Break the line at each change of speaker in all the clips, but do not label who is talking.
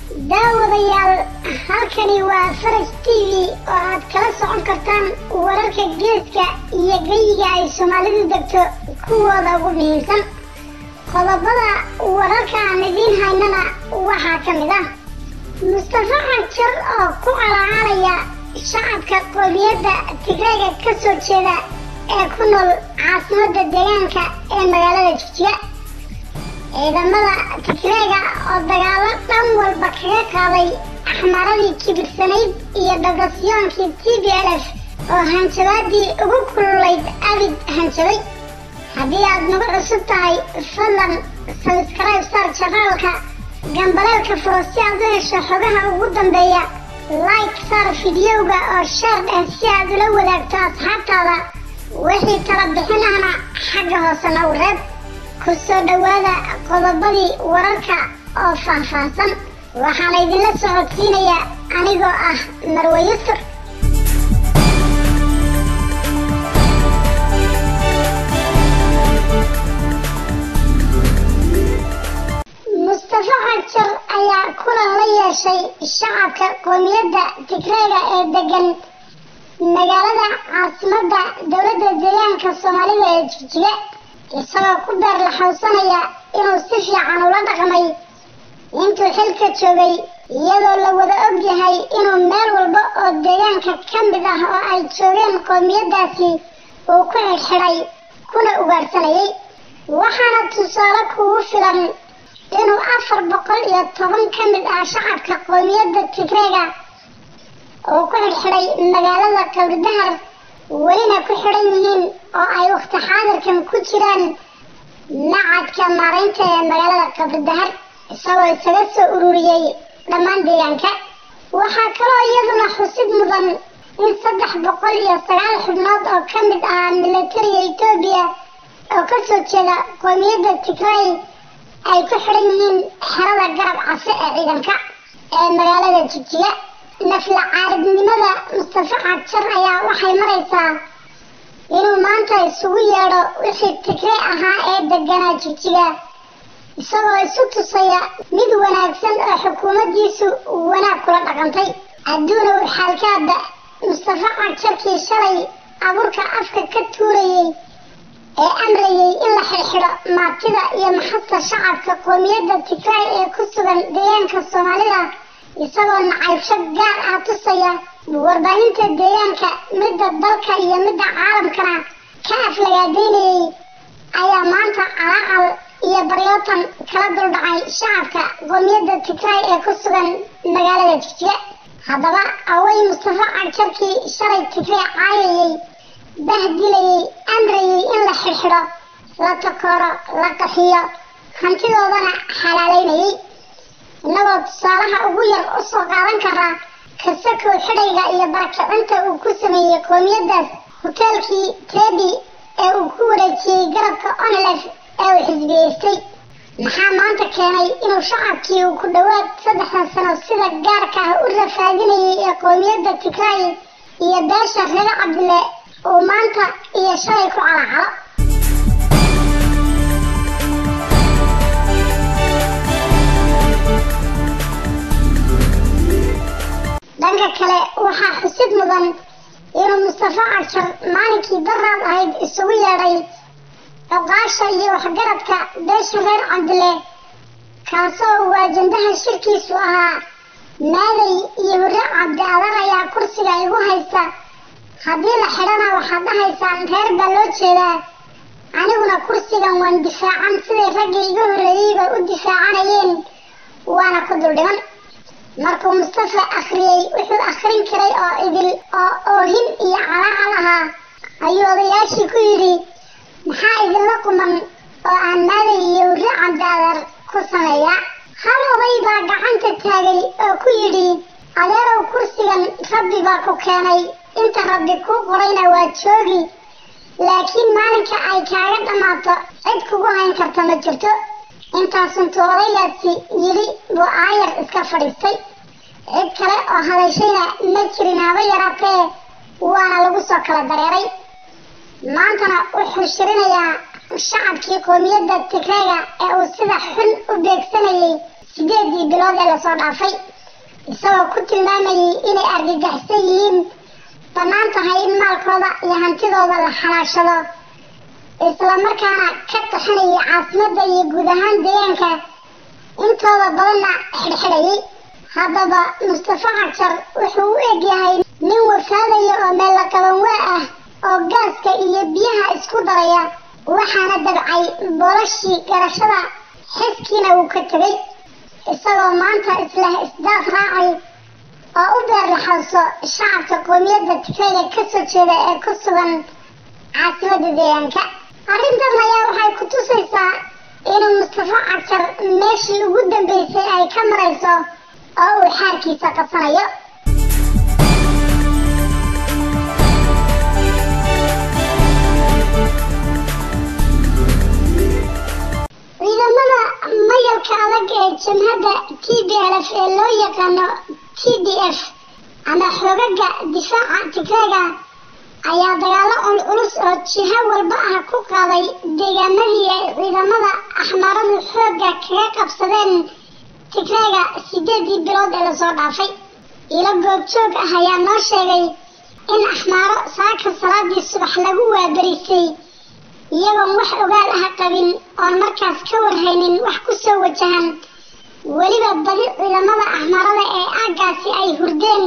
Daawadayaal, halkani waa Faraj TV oo aad kala socon kartaan wararka geeska iyo geyiga ay Soomaalidu degto kuwooda ugu muhiimsan. Qodobada wararka aan idiin haynana waxaa ka mid ah Mustafa Cagjar oo ku calacalaya shacabka qoomiyadda Tigreega ka soo jeeda ee ku nool caasimadda deegaanka ee magaalada Jigjiga, ciidamada Tigreega oo dagaalo dhan walba kaga qaaday axmaradii kibirsanayd iyo dhabrasiyoonkii TPLF oo hanjabaadii ugu kululayd abid hanjabay. Haddii aad nagu cusub tahay, fadlan subscribe saar janaalka, gambaleelka furo si aad u hesho xogaha ugu dambeeya, like saar fiidiyowga oo share dheh si aad ula wadaagto asxaabtaada. Wixii tala bixin ahna xagga hoose nagu reeb. Ku soo dhowaada qodobadii wararka oo faahfaahsan, waxaana idinla socodsiinaya anigoo ah Marwe Yusur. Mustafa Cagjar ayaa kulan la yeeshay shacabka qoomiyadda Tigreega ee degan magaalada caasimadda dowladda deegaanka Soomaalida ee Jigjiga, isagoo ku beer laxawsanaya inuu si fiican ula dhaqmay intuu xilka joogay, iyadoo la wada og yahay inuu meel walba oo deegaanka ka mid ah oo ay joogeen qoomiyaddaasi uu ku xidhxidhay kuna ugaadhsanayay. Waxaana tusaale kugu filan inuu 410 ka mid ah shacabka qoomiyadda Tigreega uu ku xidhxidhay magaalada Qabridahar, welina ku xidhan yihiin oo ay wakhti xaadirkan ku jiraan macadka maaraynta ee magaalada Qabridahar, isagoo isaga soo ururiyey dhammaan deegaanka. Waxaa kaloo iyaduna xusid mudan in 309 xubnood oo ka mid ahaa militariga Etoobiya oo ka soo jeeda qoomiyadda Tigray ay ku xidhan yihiin xerada Garab Case ee ciidanka ee magaalada Jigjiga. Nafla caaridnimada Mustafa Cagjar ayaa waxay maraysaa inuu maanta isugu yeedho wixii Tigrey ahaa ee deganaa Jigjiga, isagoo isu tusaya mid wanaagsan oo xukuumaddiisu wanaag kula dhaqantay. Adduunow xaalkaada, Mustafa Cagjarkii shalay abuurka afka ka tuurayey ee amrayay in la xidhxidho maatida iyo maxasta shacabka qoomiyadda Tigray ee ku sugan deegaanka Soomaalida, isagoo nacaybsho gaar ah tusaya warbaahinta deegaanka, midda dalka iyo midda caalamkana ka aflagaadeynayay, ayaa maanta calaacal iyo baryootan kala duldhacay shacabka qoomiyadda Tigray ee ku sugan magaalada Jigjiga. Haddaba away Mustafa Cagjarkii shalay Tigray caayayay, bahdilayay, amrayay in la xidhxidho, la takooro, la qaxiyo, hantidoodana xalaaleynayay? Innagoo tusaalaha ugu yar u soo qaadan karaa kasakow xidhayga iyo barakicinta uu ku sameeyey qoomiyaddaas hoteelkii Tebi ee uu ku wareejiyey garabka ONLF ee uu xisbiyeystay. Maxaa maanta keenay inuu shacabkii uu ku dhowaad 3dan sano sida gaarka ah u rafaadinayay ee qoomiyadda Tigray iyo beesha reer Cabdile uu maanta iyo shalay ku calacalo? Dhanka kale, waxaa xusid mudan inuu Mustafa Cagjar maalinkii daraad ahayd isugu yeedhay cuqaasha iyo waxgaradka beesha reer Cabdile, kaasoo uu ajandaha shirkiisu ahaa: Maaday iyo Hurre Cabdi Adar ayaa kursiga igu haysta, haddii la xidhana waxaad dhahaysaan reer baa loo jeedaa, aniguna kursigan waan difaacan siday raggii iga horreeyeyba u difaacanayeen, waana ku duldhiman. Markuu Mustafa akhriyey wuxuu akhrin karay oo idil oo oohin iyo calaacal ahaa, ayuu odayaashii ku yidhi: Maxaa idinla quman oo aan Maaday iyo Hurre Cabdi Adar ku sameeyaa? Hal oday baa gacanta taagay oo ku yidhi: Adeerow, kursigan Rabbi baa ku keenay, inta Rabbi kuu qorayna waa joogi, laakiin maalinka ay kaaga dhammaato cid kugu hayn karta ma jirto. Intaasuntuu odaygaasi yidhi buu aayar iska fadhiistay. Cid kale oo hadashayna ma jirin haba yaraatee, waana lagu soo kala dareeray. Maantana wuxuu shirinayaa shacabkii qoomiyadda Tigreega ee uu sida xun u beegsanayay. 8 bilood ee lasoo dhaafay, isagoo ku tilmaamayay inay argagaxsan yihiin, bannaan tahay in maalkooda iyo hantidooda la xalaashado, islamarkaana ka qaxinayay caasimadda iyo guud ahaan deegaanka intooda badanna xidhxidhayay. Haddaba Mustafa Cagjar wuxuu u egyahay nin wafaadaya oo meel la qaban waa ah oo gaaska iyo biyaha isku daraya, waxaana dabcay boolashii garashada, xiskiina wuu ka tegay, isagoo maanta isleh isdaaf raacay oo u beer laxawso shacabka qoomiyadda Tigreega kasoo jeeda ee ku sugan caasimadda deegaanka. Arrintan ayaa waxay ku tusaysaa inuu Mustafa Cagjar meeshii ugu dambeysay ay ka marayso oo uu xaarkiisa qasanayo. Ciidamada mayalka adag ee jamhadda TPLF ee loo yaqaano TDF ama xoogaga difaaca Tigreega ayaa dagaalo culculus oo jiho walba ah ku qaaday deegaanadii ay ciidamada Axmaaradu xoogga kaga qabsadeen Tigreega 8 bilood ee lasoo dhaafay. Ilo goobjoog ah ayaa noo sheegay in Axmaaro saaka salaadii subax lagu waabarisay iyagoon wax ogaal ah qabin oon markaas ka warhaynin wax ku soo wajahan, weliba badi ciidamada Axmaarada ee aaggaasi ay hurdeen,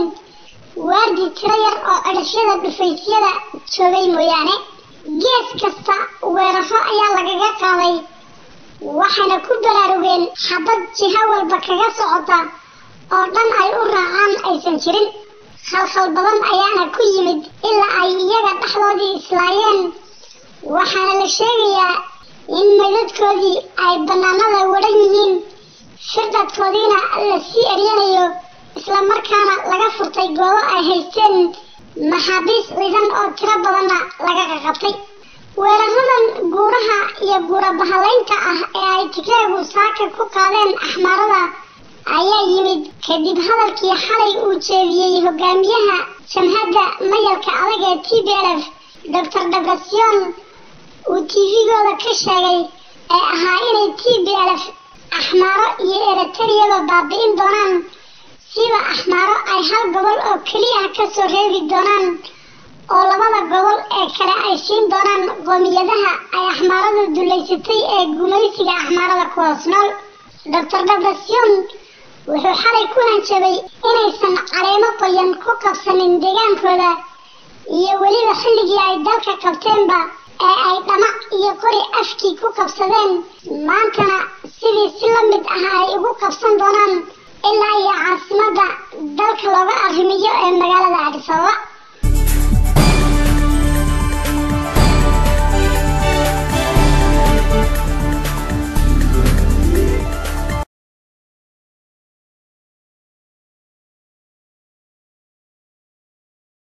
waardi tiro yar oo cidhifyada dhufaysyada joogay mooyaane. Gees kasta weeraro ayaa lagaga qaaday, waxayna ku baraarugeen xabad jiho walba kaga socota oo dhan ay u raacaan aysan jirin. Khalkhal badan ayaana ku yimid ilaa ay iyaga dhexdoodii islaayeen, waxaana la sheegayaa in meydadkoodii ay bannaanada wadhan yihiin, firdhadkoodiina la sii eryanayo, islamarkaana laga furtay goobo ay haysteen, maxaabiis ciidan oo tiro badanna laga qaqabtay. Weeraradan guuraha iyo guura bahalaynta ah ee ay Tigreegu saaka ku qaadeen Axmaarada ayaa yimid kadib hadalkii xalay uu jeediyey hogaamiyaha jamhadda mayalka adag ee TPLF Dr. Debretsion uu TV-gooda ka sheegay ee ahaa inay TPLF Axmaaro iyo Eritreyaba baabi'in doonaan, siba Axmaaro ay hal gobol oo keliya ka soo reebi doonaan oo labada gobol ee kale ay siin doonaan qoomiyadaha ay Axmaaradu duleysatay ee gumaysiga Axmaarada ku hoos nool. Dr. Debretsion wuxuu xalay ku hanjabay inaysan caleemo qoyan ku qabsanin deegaankooda iyo weliba xilligii ay dalka qabteenba ee ay dhamac iyo qori afkii ku qabsadeen, maantana sidii si la mid ah ay ugu qabsan doonaan ilaa iyo caasimadda dalka looga arrimiyo ee magaalada Addis Ababa.